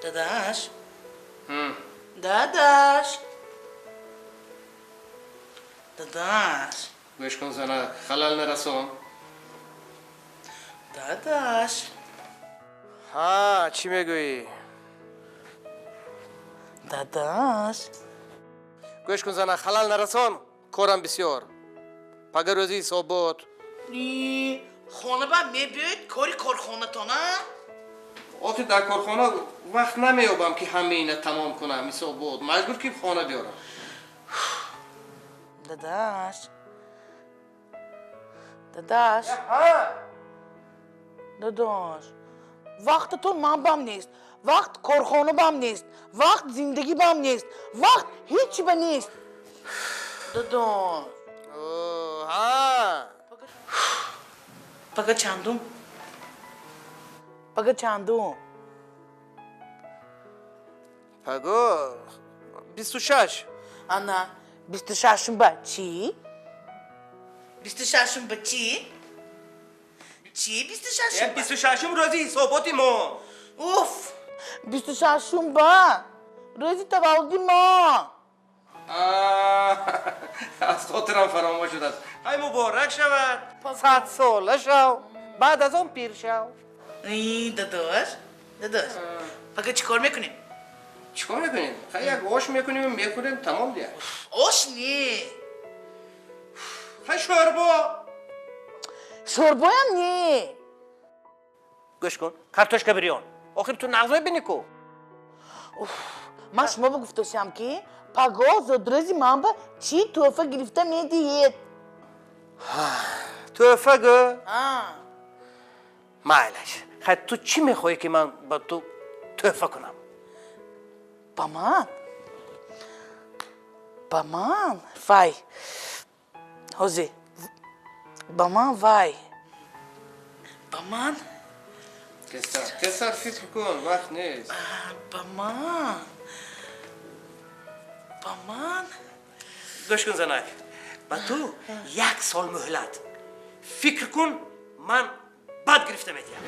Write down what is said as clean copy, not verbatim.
Дадаш. Дадаш. Дадаш. Гӯш кун, занак, халал нарасон. Дадаш. Ҳа, чӣ мегӯӣ? Дадаш. Гӯш кун, занак, халал нарасон, корам бисёр. Пага рӯзи ҳисобот. Хона ба мебиёед, кори корхонатона? Охир дар корхона вақт намеёбам, ки ҳамаи ина тамом кунам, ҳисобот. Маҷбур ки хона биёрам. Дадаш. Дадаш. Дадаш. Вақтатон ман бам нест. Вақт корхона бам нест. Вақт зиндагӣ бам нест. Вақт ҳечи ба нест. Дадаш. Ҳа. Пага чандум? Пага чандум? Паго 26. Ана, 26-ум ба чӣ? 26-ум ба чӣ? Чӣ 26-ум ба? 26-ум рӯзи ҳисоботи мо. Уф! 26-ум ба рӯзи таваллуди мо. Аз хотирам фаромӯш шудааст. Ҳай, муборак шавад. 100 сола шав. Баъд аз он пир шав. Дадош, дадош, пага чӣ кор мекунем? Чӣ кор мекунем? Хай, як ош мекунем, мехӯрем, тамом дия. Ош не. Хай, шӯрбо. Шӯрбоям не. Гӯш кун, картошка бирён. Охир ту нағз мебинӣ ку. Ман шумо бигуфтосиам, ки паго зодрӯзи ман ба чӣ тӯҳфа гирифта медиҳед? Тӯҳфа гӯ? Майлаш, хай, ту чӣ мехоҳӣ, ки ман ба ту тӯҳфа кунам? Ба ман? Ба ман вай, ҳозир, ба ман вай, ба ман. Тезтар, тезтар фикр кун, вақт нест. Ба ман, ба ман. Гӯш кун, занак, ба ту як сол муҳлат. Фикр кун, ман бад гирифта медиҳам.